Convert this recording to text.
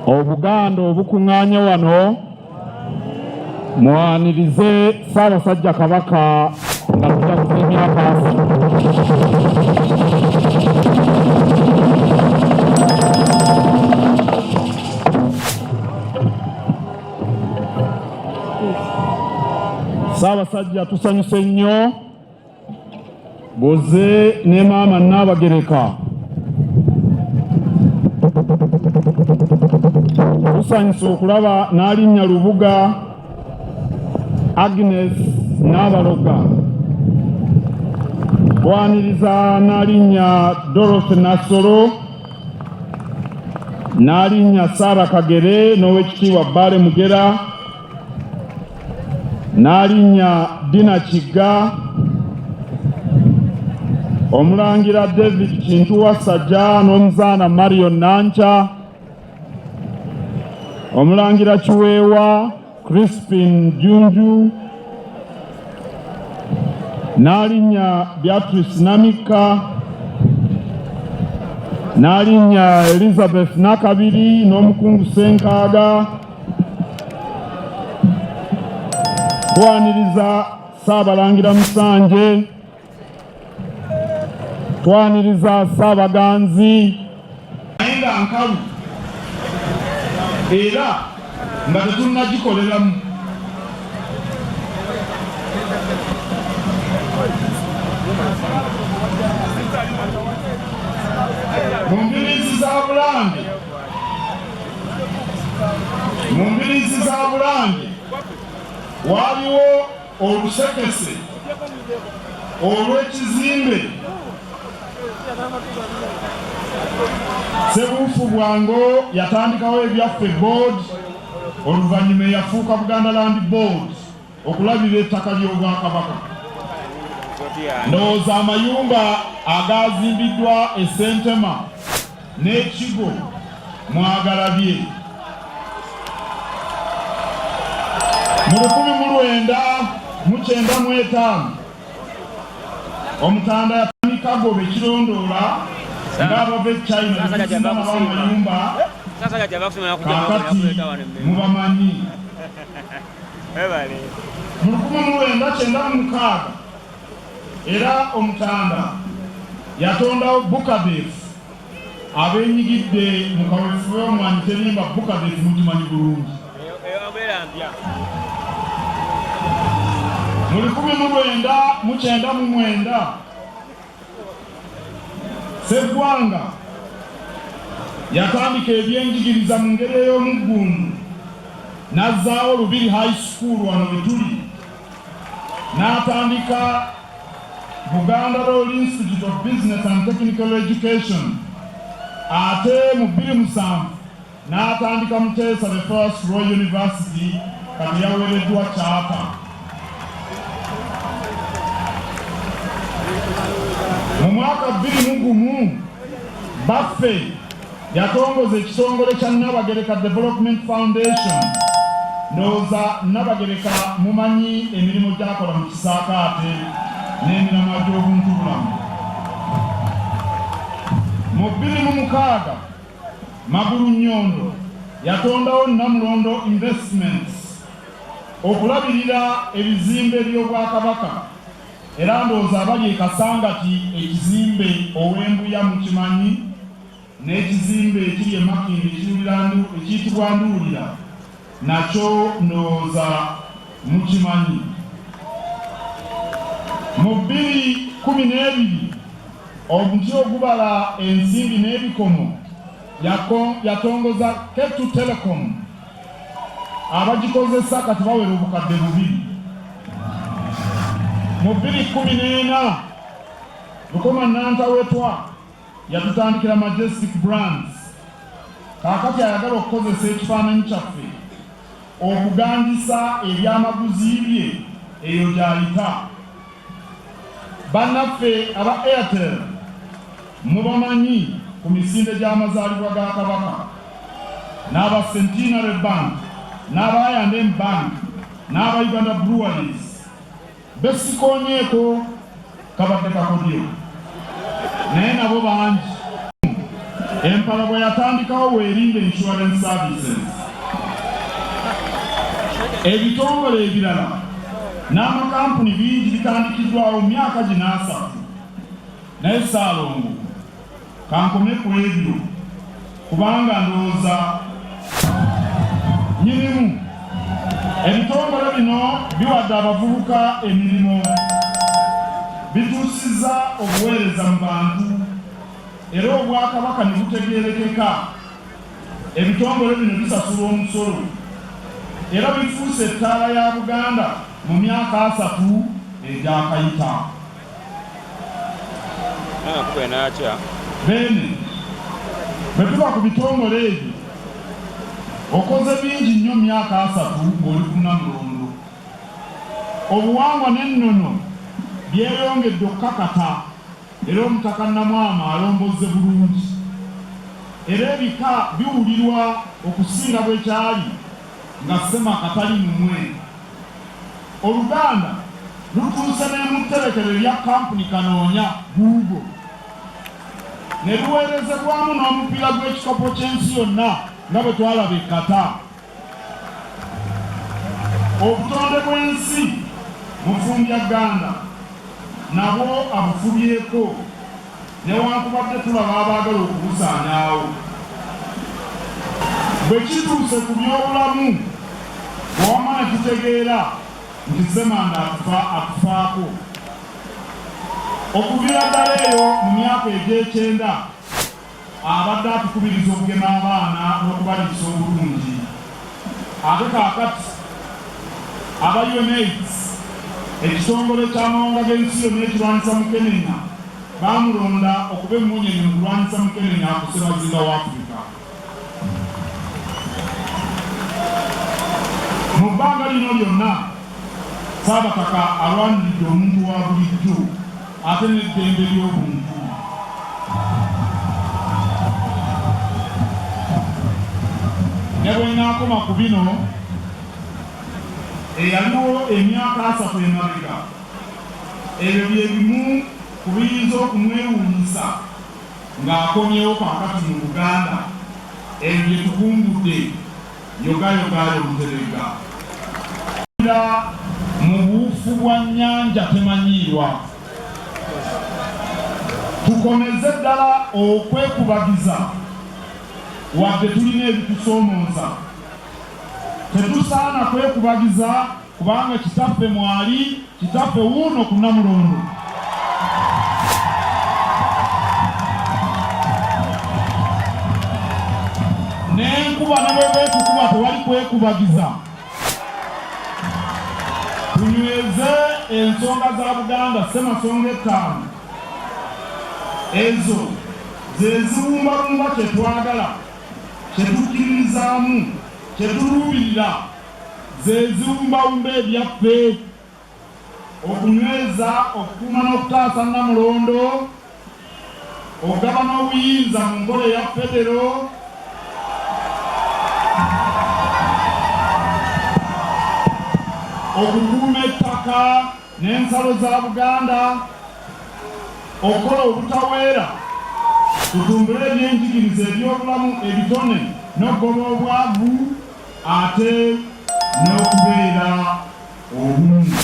Obuganda obukuŋŋaanye wano mwanirize Ssaabasajja Kabaka nga tujaguza emyaka 30. Ssaabasajja tusanyuse nnyo Bw'ozze ne maama Nnaabagereka, tusanyuse okulaba n'alinnya Lubuga Agnes Nnaabaloga. Twaniriza n'alinnya Dorothy Nassolo, n'alinnya Sarah Kagere n'Owekitiibwa Bbaale Mugera, n'alinnya Dina Kigga, Omulangira David Kintu Wassajja n'Omuzaana Marion Nankya, Omulangira Kiweewa Crispin Jjunju, n'alinnya Beatrice Namikka, n'alinnya Elizabeth Nakabiri n'Omukungu Ssenkaaga. Twaniriza Ssaabalangira Musanje, twaniriza Ssaabaganzi. Naye nga nkalu era nga tetunnagikoleramu. Mu mbiriizi za Bulange Mu mbiriizi za Bulange waaliwo olusekese olw'ekizimbe Ssebuufu Bwango yatandikawo Ebyaffe Board oluvannyuma eyafuuka Buganda Land Board okulabirira ettaka ly'Obwakabaka. Ndowooza amayumba agaazimbiddwa e Ssentema n'ekigo mwagalabye. Mu 1995 Omutanda yatandika goba ekirondoola ng'abava e China ne tusinga nabo amayumba kaakati mubamanyi. Mu 1996 era Omutanda yatondawo Bucadef Abeenyigidde mu kaweefube w'Emmwanyi Terimba Bucadef mugimanyi bulungi. Mu 1999 Sseggwanga yatandika ebyenjigiriza mu ngeri ey'omuggundu n'azzaawo Lubiri High School wano we tuli n'atandika Buganda Royal Institute of Business and Technical Education ate mu 2007 n'atandika Muteesa the First Royal University kati yaweereddwa kyapa. Mu mwaka 2001 Baffe Yatongoza ekitongole kya Nnabagereka Development Foundation. Ndowooza Nnabagereka mumanyi emirimu gy'akola mu kisaakaate n'emiramwa gy'obuntubulamu. Mu 2006 Magulunnyondo yatondawo Nnamulondo Investments okulabirira ebizimbe by'Obwakabaka era ndowooza abali e Kasangati ekizimbe Ow'Embuya mukimanyi. N'ekizimbe ekiri e Makindye ekiyitibwa Nduwulira nakyo ndowooza mukimanyi. Mu 2012 omuti ogubala ensimbi n'ebikomo yatongoza K2 Telecom abagikozesa kati bawera 2000. Mu 2014 Lukoma Nantawetwa Yatutandikira Majestic Brands, kaakati ayagala okukozesa ekifaananyi kyaffe okuganjisa ebyamaguzi bye eyo gy'ayita. Bannaffe aba Airtel mubamanyi ku misinde gy'amazaalibwa ga Kabaka, n'aba Centenary Bank, n'aba I&M Bank, n'aba Uganda Breweries. Besikoonyeeko kabadde kakodyo naye nabo bangi. Empala bwe yatandikawo Weerinde Insurance Services. Ebitongole ebirala n'amakampuni bingi bitandikiddwawo mu myaka gino 30. Naye Ssaalongo, kankome ku ebyo kubanga ndowooza nnyinimu. Ebitongole bino biwadde abavubuka emirimu, bituusizza obuweereza mu bantu era Obwakabaka ne butegeerekeka. Ebitongole bino bisasula omusolo era bifuuse ettaala ya Buganda mu myaka 30 egyakayita. Beene, bwe tuba ku bitongole ebyo, okoze bingi nnyo mu myaka 30 ng'oli ku Nnamulondo. Obuwangwa n'ennono byeyongedde okukakata era Omutaka Nnamwama alombozze bulungi era ebika biwulirwa okusinga bwe kyali nga Ssemaka tali mumwe. Oluganda lutuuse ne mu tterekero erya kkampuni kanoonya, Google, ne luweerezebwamu n'omupiira gw'ekikopo ky'ensi yonna nga bwe twalaba e Qatar. Obutonde bw'ensi Mufumbya Gganda nabwo abufubyeko newankubadde tulaba abaagala okubusaanyaawo. Bwe kituuse ku byobulamu bwewamma ne tutegeera nti Ssemanda atufaako. Okuviira ddala eyo mu myaka egy'ekyenda abadde atukubiriza okugema abaana n'okubaliisa obulungi. Ate kaakati aba UNAIDS, ekitongole ky'amawanga g'ensi yonna ekirwanyisa mukenenya, baamulonda okuba emmunyenye mu kulwanyisa mukenenya ku ssebazinga wa Afrika. Mu bbanga lino lyonna, Ssaabataka alwaniridde omuntu wa bulijjo ate n'eddembe ly'obuntu. Ne bwe nnaakoma ku bino, eyaliwo emyaka 30 emabega, ebyo bye bimu ku biyinza okumwewuunyisa ng'akomyewo kaakati mu Buganda, ebyo bye tukungudde. Yogayogaayo Omuteregga. Mu buwufu bwa nnyanja temanyiirwa. Tukomeze ddala okwekubagiza wadde tulina ebitusoomooza. Tetusaana kwekubagiza kubanga Kitaffe mwali, Kitaffe wuuno ku Nnamulondo. N'enkuba ne bw'eba etukuba tewali kwekubagiza. Tunyweze ensonga za Buganda Ssemasonga ettaano ezo ze ziwumbawumba kye twagala, kye tukkiririzaamu, kye tuluubirira. Ze ziwumbawumba ebyaffe. Okunyweza, okukuuma n'okutaasa Nnamulondo, okugabana obuyinza mu nkola eya Federo, okukuuma ettaka n'ensalo za Buganda, okukola obutaweera tutumbule ebyenjigiriza, ebyobulamu, ebitone n'okugoba obwavu ate n'okubeera obumu.